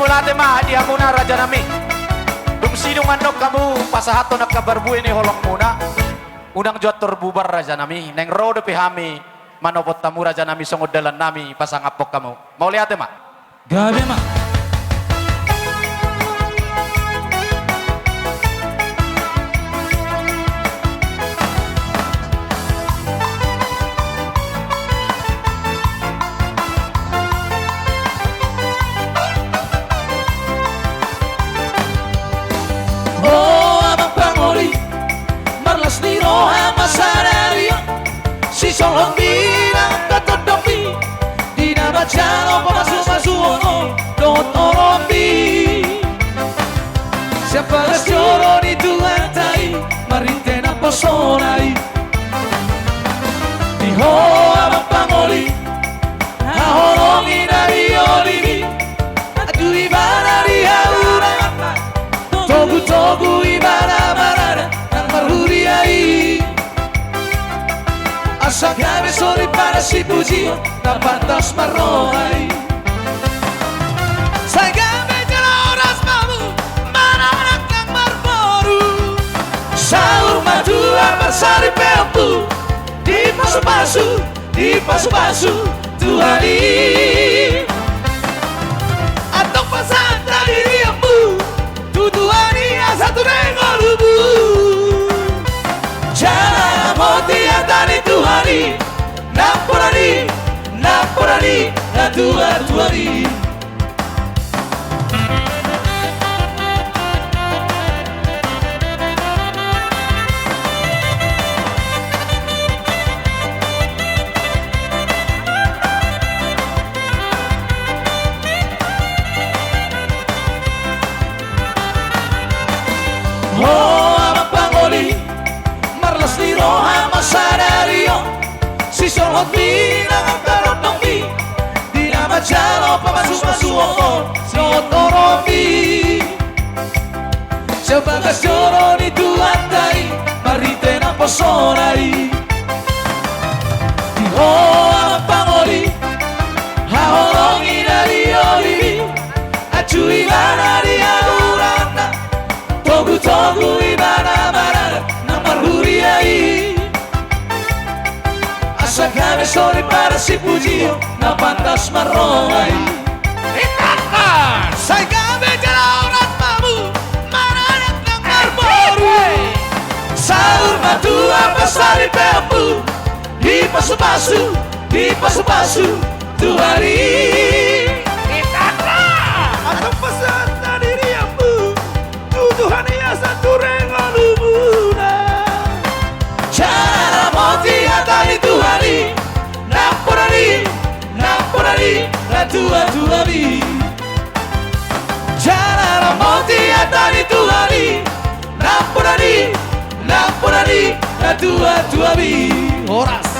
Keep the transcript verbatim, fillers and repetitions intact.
Mauliate ma di hamuna rajanami. Dung sidung annon hamu pasahathon angka parbue ni holongmuna, unang jo antor bubar rajanami. Naeng ro dope hami manopot hamu rajanami, songon dalannami pasangaphon hamu. Mauliate ma. Gabe ma. O amang pangoli, marlas ni roha ma sadari on, sisolhot mina angka tondongmi, di na manjalo pamasumasuon dohot oroanmi. Sian bagas joro ni Tuhanta i, marhite naposona i. Di ho amang pangoli, haholongi na di olimi, aduh ibana di hahuranganna, togutogu ibana marada nang marhuria i. Asa gabe soripada sipujion na pantas marroha i. Sai gabe jala horas ma hamu maranak nang marboru. Saur matua marsaripeonmu, dipasupasu, dipasupasu Tuhan i. Antong pasahat hadirinmu tu Tuhan i asa ture ngolumi. Jala ramoti hata ni Tuhan i, nampuna ni, nampuna ni natuatuami. Ho amang pangoli, marlas ni roha ma sadari on, sisolhot mina angka tondongmi, di na manjalo pamasumasuon dohot oroanmi. Sian bagas joro ni Tuhanta i, marhite naposona i. Di ho amang pangoli, haholongi na di olimi, aduh ibana di hahuranganna, togutogu ibana marada nang marhuria i. Asa gabe soripada sipujion na pantas marroha i. Sai gabe jala horas ma hamu maranak nang marboru. Saur matua marsaripeonmu, dipasupasu, dipasupasu Tuhan i. Antong pasahat hadirinmu tu Tuhan i asa ture ngolumuna. Jala ramoti hata ni Tuhan i, nampuna ni, nampuna ni natuatuami. Jala ramoti hata ni Tuhan i, nampuna ni, nampuna ni natuatuami. Horas.